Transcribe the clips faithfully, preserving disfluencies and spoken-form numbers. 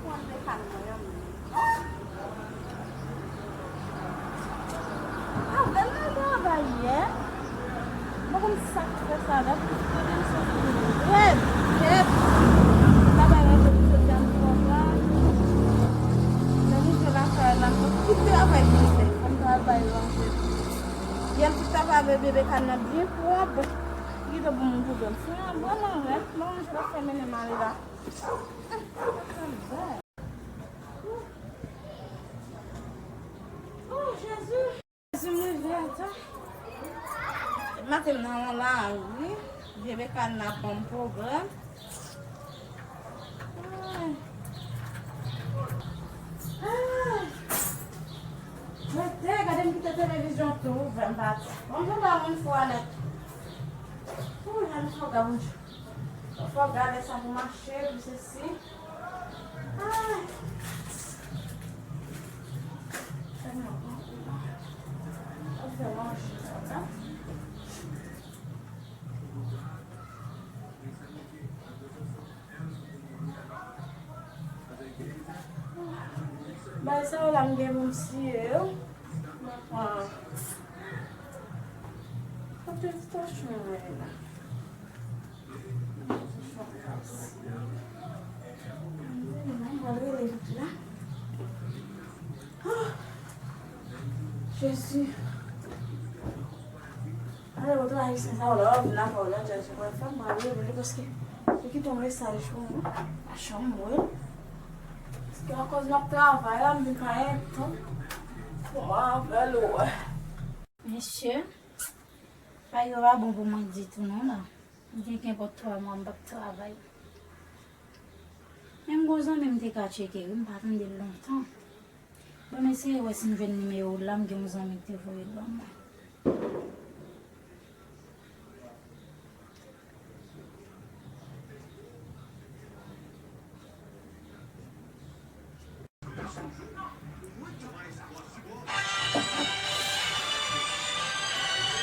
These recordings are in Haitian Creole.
Mande kal mwen an menm. Ah, bèl nan travay yè. Mwen konn sa k fè sa la, pou kote m soti rèd, rèd. Sa bay ranje pou soti an twò la. Lè m rive lakay la, m tout travay pou m fè. Fò m travay ranje. Yè m tout travay avè bebe kal nan byen pwòp. Li kite pou moun pwoblèm. Fè an bon nan rèd, mwen ranje pa fè mennen m ale la. Oh, Jezi! Jezi, m rive ata. Maten m nan yon lari, vye Bekan nan ap ban m pwoblèm. Ay. Ay. Rete, gade m kite televizyon tou ouvè, m pati. Bon, m tou ba moun fwa nèt. Ou, jan m fò gade, Bondye. Fò gade sa pou mache, pou sesi. Ay. Fè manje sa la. Bay sa yo la m gen pou m siye yo. Mwen pran. Kote ti tòch mwen la? Mwen rele vit la. Ah! Jezi. Ale, oto ayisyen sa yo la, yo vin avè w la, djaj, mwen fè m ale, men paske li kite yon mesaj pou mwen. Pa janm wè. Paske akoz m ap travay la, m vin pa gen tan pou mwen avè l, ou wè. Mesye, bagay yo pa bon pou mwen ditou non la. M gen kenpòt twa mwa m p ap travay. Men m gon zanmi m te ka tcheke wi, m pa tande l lontan. Bon, m eseye wè si m jwenn nimewo l la, m gen yon zanmi ki te voye l ban mwen.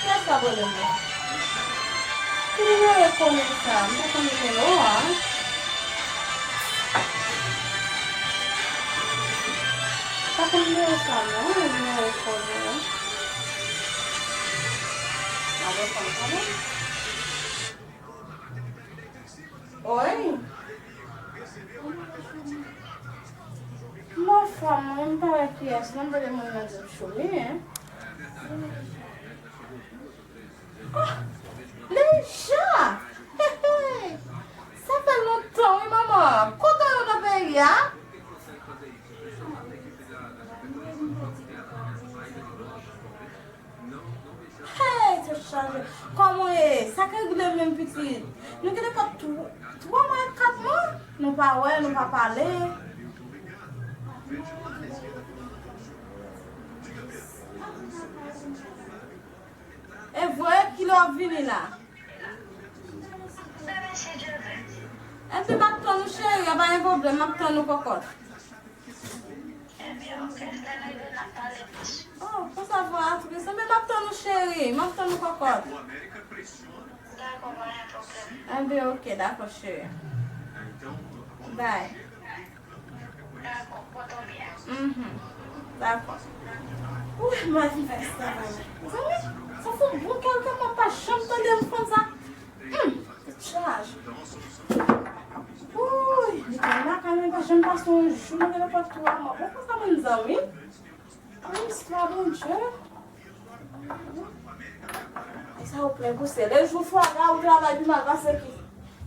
Kiyès k ap rele m la? Ki nimewo enkò sa? M pa konn nimewo a. Pa konn nimewo sa non, nimewo enkò a. A bon, pa konn. Wi. Mwen fanm, mwen pa wè kiyès non, m tande moun nan di m Choumi, hein. Ah, Leija! Hey, hey. Sa fè lontan wi, manman. Kontan w nan peyi a? Hey, tèt chaje. Kòman w ye? Sa k regle menm pitit? Nou gen nenpòt tw-, twa mwa, kat mwa? Nou pa wè, nou pa pale. E vre, kilè w ap vini la? Enben, m ap tann ou, cheri, a pa gen pwoblèm, m ap tann ou, kòkòt. Enben, oke, lè n rive, n ap pale plis. Oh, konsa vwa a tris. Enben, m ap tann ou, cheri. M ap tann ou, kòkòt. Dakò, pa gen pwoblèm. Enben, oke, dakò, cheri. Bye. Dakò, pòte w byen. Mhm. Dakò. Wi, m ap vin fè travay. Zanmi, sa fè yon bon kèlke mwa m pa janm tande yon fanm sa. Hmm, tèt chaje. Woy, li konn lakay mwen, pa janm pase yon jou, mwen gen nenpòt twa mwa. Bon, konsa moun zanmi. An, istwa Bondye. E sa yo plen pouse. Lejou fwaga ou travay pi mal pase ki.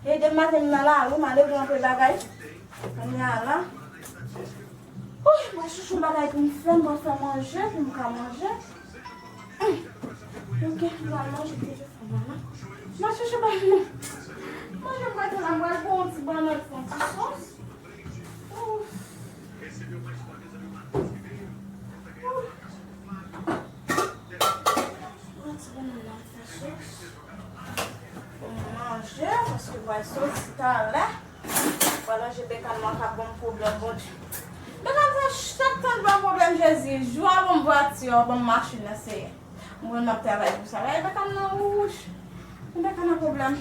Ede m maten m nan lari, m ale pou antre bagay. Kounye a la. Woy, mwen chèche yon bagay pou m fè, m pral fè manje, pou m ka manje. Hum. Ok, m pral manje, m te fè manje. Mwen chèche bagay non. Manje m pral fè la, m pral pran yon ti bannann, fè yon ti sòs. Ouf. Ouf. Yon ti bannann la, fè sòs. Pou m manje, paske m pral soti talè. Pral ranje Bekan nan k ap ban m pwoblèm, Bondye. Bekan sa chak tan l ban m pwoblèm, Jezi. Jou a ban m vwati, yo ban m machin nan, Seyè. Mwen, m ap travay pou sa. Gade Bekan nan wouj. Bekan nan pwoblèm.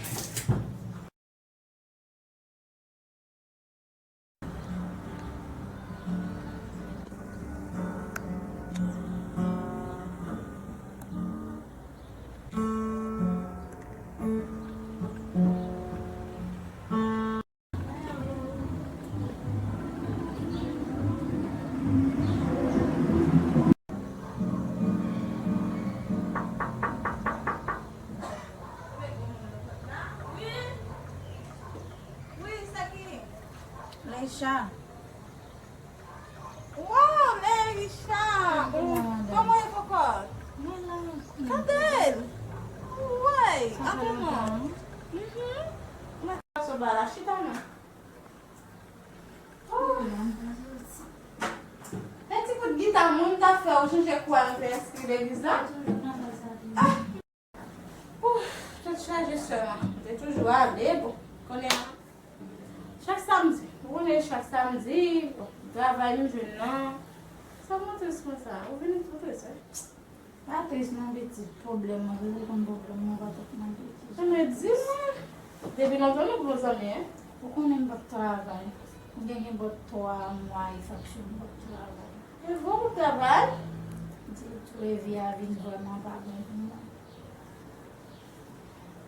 Leisha. Wow, Leisha! Kòman w ye, kòkòt? Mwen la. Gade l! Woy! Sa fè lontan, wi. Mhm. Mwen sot ba la, chita non. Oh. E ti kout gita moun ta fè w chanje kou a, nou te enskri legliz la? Ah! Ouf, tèt chaje sè mwen. M te toujou ale, bon, konnen chak samdi. Ou konnen chak samdi, bon, travay m jwenn nan. Sa mwen tris konsa. Ou vin tou tris, wi. Pa tris non pitit, pwoblèm mwen, se konn pwoblèm mwen pa tèt mwen pitit. Enben di mwen, depi lontan nou bon zanmi, en. Ou konnen m p ap travay. M gen gen bò twa mwa e fraksyon m p ap travay. E vre w p ap travay? Di tou, e vi a vin vrèman pa bon pou mwen.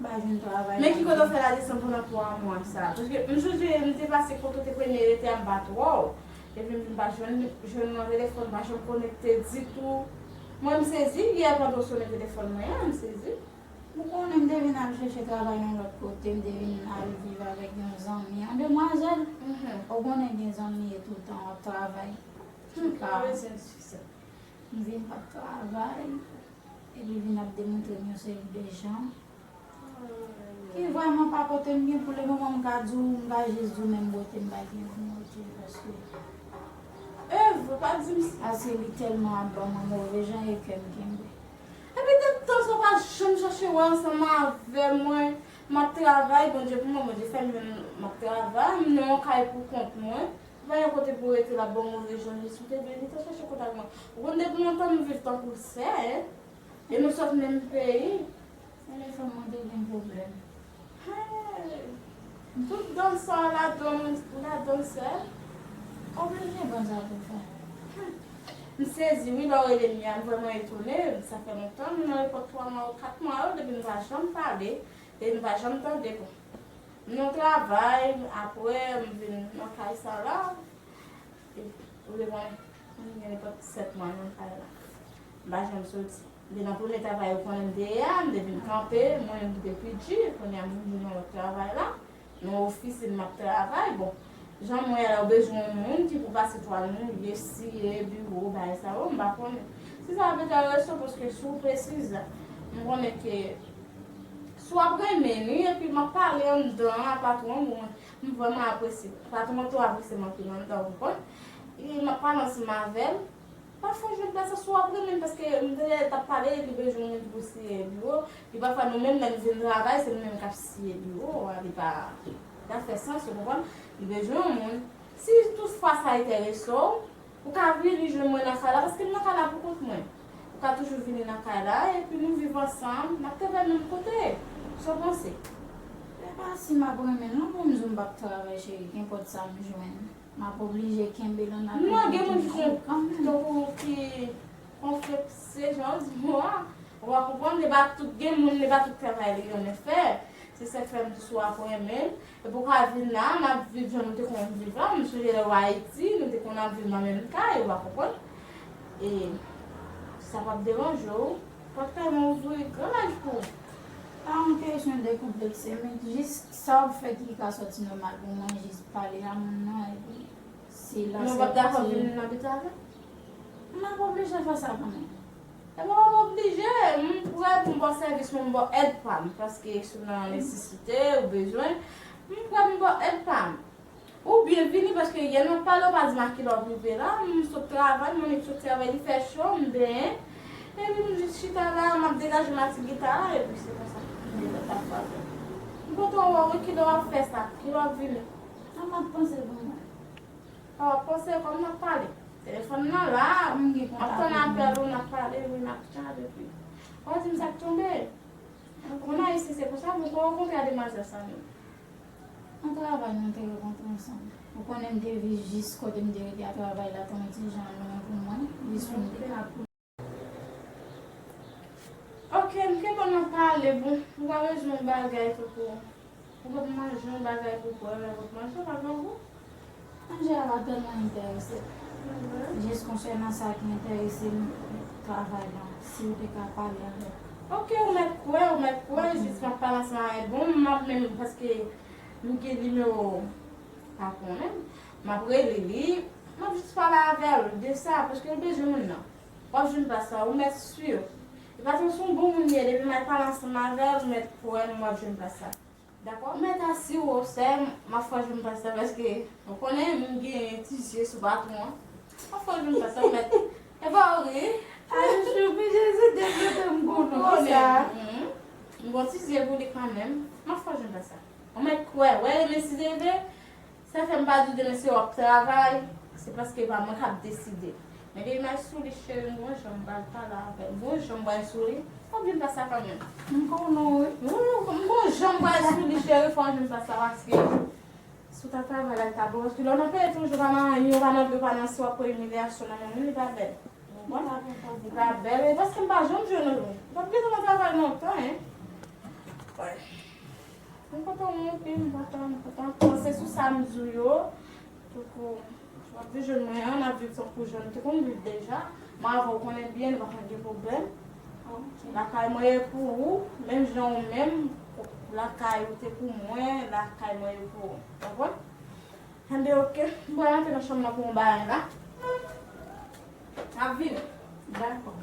M pa jwenn travay. Men ki kote w fè la desann pandan twa mwa sa? Paske m sonje m te pase kote w te premye rete a, m pa t wè w. Epi m vin pa jwenn, jwenn ou nan telefòn, pa janm konekte ditou. Mwen m sezi, yè pandan w sonnen telefòn mwen an, m sezi. Ou konnen m te vin al chèche travay nan lòt kote, m te vin al viv avèk yon zanmi, yon demwazèl. Mhm. Ou konnen gen zanmi e tout tan w ap travay. Hmm, pa bezwen di sa. M vin p ap travay, epi vin ap demontre m yon seri de jan ki vrèman pa pote m byen. Pou le moman, m ka di w, m ka jis di w menm bwote m pa gen pou m bwote, paske, e vre, pa di m sa. Paske li tèlman ap ban mwen move jan e kè m kenbe. Epi tout tan sa w pa janm chache wè ansanm avè mwen. M ap travay, Bondye pou mwen, Bondye fè m jwenn, m ap travay, m nan yon kay pou kont mwen. Pa gen kote pou rete, l ap ban w move jan, li sou te byen, li ta chache kontak mwen. Ou konn depi lontan nou viv tankou sè, en. E nou sot menm peyi. Telefòn mwen te gen pwoblèm. Hey! Tout dan sa ladan, ladan sè. Oblije ban sa pou fè. M sezi wi, lè w rele m ya, m vrèman etone, sa fè lontan, nou nan epòk twa mwa ou kat mwa yo, depi nou pa janm pale, depi nou pa janm tande, bon. M nan travay, apre m vin nan kay sa la, e, ou te konnen, m gen nenpòt sèt mwa nan kay la. M pa janm soti. Depi nan premye travay yo konnen m te ye a, m te vin kanpe, mwen menm ki te pi di, kounye a m vin jwenn yon lòt travay la. Nan ofisin m ap travay, bon, jan mwen ye la, ou bezwen yon moun ki pou pase twal, mouye, siye biwo, bagay sa yo, m pa konnen. Si sa ap enterese w, paske si w presize, m konnen ke si w ap renmen li, epi m ap pale anndan a, patwon, bon, m vrèman apresye. Patwon an tou apresye m anpil anndan, ou konprann? E m ap pale ansanm avè l. Pafwa, jwenn plas la sou ap renmen, paske m te t ap pale, li bezwen yon moun pou siye biwo. Li pafwa nou menm, lè nou vin travay, se nou menm k ap siye biwo a, li pa, li pa fè sans, ou konprann? Li bezwen yon moun. Si toutfwa sa enterese w, ou ka vini jwenn mwen nan kay la, paske m nan kay la pou kont mwen. Ou ka toujou vini nan kay la, epi nou viv ansanm, n ap travay menm kote. Sa w panse? E pa si m ap renmen non pou m di w m p ap travay, cheri, kenpòt sa m jwenn. M ap oblije kenbe l annapre. Non, gen moun ki kon, kanmenm, tankou ki konplekse, jan w di mo a. Ou pa konprann, e pa tout, gen moun, e pa tout travay li renmen fè. Se sa k fè m di si w ap renmen l. Epi w ka vin la, n ap viv jan nou te konn viv la. M sonje lè w Ayiti, nou te konn ap viv nan menm kay, ou pa konprann. E sa p ap deranje w. Pòt kay mwen ouvri gran laj pou ou. Pa yon kesyon de konplekse, men jis sa w ap fè ki ka sòti nòmal pou mwen, jis pale a moun nan, epi se la. Men w p ap dakò vin abite avè m? M ap oblije fè sa kanmenm. Ebyen, w ap oblije, m prè pou m ba w sèvis mwen, m ba w èd pa m, paske si w nan nesesite, ou bezwen, m prè pou m ba w èd pa m. Ou byen vini, paske yè n ap pale, ou pa di m a kilè w ap rive la. M sot travay, m annik sot travay, li fè cho, m benyen. Epi m jis chita la, m ap degaje m ak ti gita a, epi se konsa. M gen lòt afè. M kontan wè w, kilè w ap fè sa, kilè w ap vini. Sa m ap panse pou mwen. A, w ap panse kòm n ap pale. Telefòn nan la, m ap tann apèl ou, n ap pale, wi, n ap chanje, epi w di m sa k tonbe. Moun Ayisyen se konsa, mwen pa rankontre a demwazèl sa menm. Nan travay, nou te rankontre ansanm. Ou konnen m te viv jis kote m te rete a, travay la te yon ti jan lwen pou mwen, jis pou m te ka pou. Ok, m kenbe w nan pale, bon, ou pa bezwen yon bagay tankou, ou pot manje yon bagay pou bwè, lè w pot manje, w pa grangou. Manje a pa tèlman enterese m. Jis konsènan sa ki enterese m, travay la, si w te ka pale avè m. Ok, ou mèt kwè, ou mèt kwè, jis m ap pale ansanm avè l. Bon, m ap menm, paske m gen nimewo pa konnen. M ap rele li, m ap jis pale avè l de sa, paske l bezwen moun nan. W ap jwenn plas la, ou mèt si. E pa tankou se yon bon moun li ye, depi m al pale ansanm avè l, ou mèt kwè m, w ap jwenn plas la. Dakò? Ou mèt asire w, sè m, m ap fè w jwenn plas la, paske ou konnen m gen ti zye sou patwon an. M ap fè w jwenn plas la, ou mèt. E pa w ri. A, je suis obligée, Jezi, devlope m konnen sa. Mhm. M gon ti zye pou li kanmenm. M ap fè w jwenn plas la. Ou mèt kwè, wè, men si Dye vle, sa fè m pa di w demen si w ap travay, se paske e pa mwen k ap deside. Men depi m al sou li, cheri, m gon jan m pral pale avè l. M gon jan m pral sou li, w ap vin pase kanmenm. M konnen, wi. Wi, m gon jan m pral sou li, cheri, fò w vin pase paske si w ta travay la, li ta bon. Paske lè w nan peyi toujou, pa nan anyen, pa nan dlo, pa nan si, w ap pran imilyasyon nan men moun, li pa bèl. Ou konprann? Li pa bèl, e paske m pa janm jwenn ou. Ou p ap gentan nan travay lontan, en. Wi. M kontan w, wi, m kontan, m kontan. Panse sou sa m di w yo. Tankou w ap viv jèn mwen an, n ap viv tankou jèn nou te konn viv deja. Mwen avè w konnen byen, nou pa konn gen pwoblèm. Ok. Lakay mwen e pou ou, menm jan ou menm, lakay ou te pou mwen, lakay mwen e pou ou. Konprann? Enben, ok. M pral antre nan chanm nan pou yon bagay la. N ap vini. Dakò.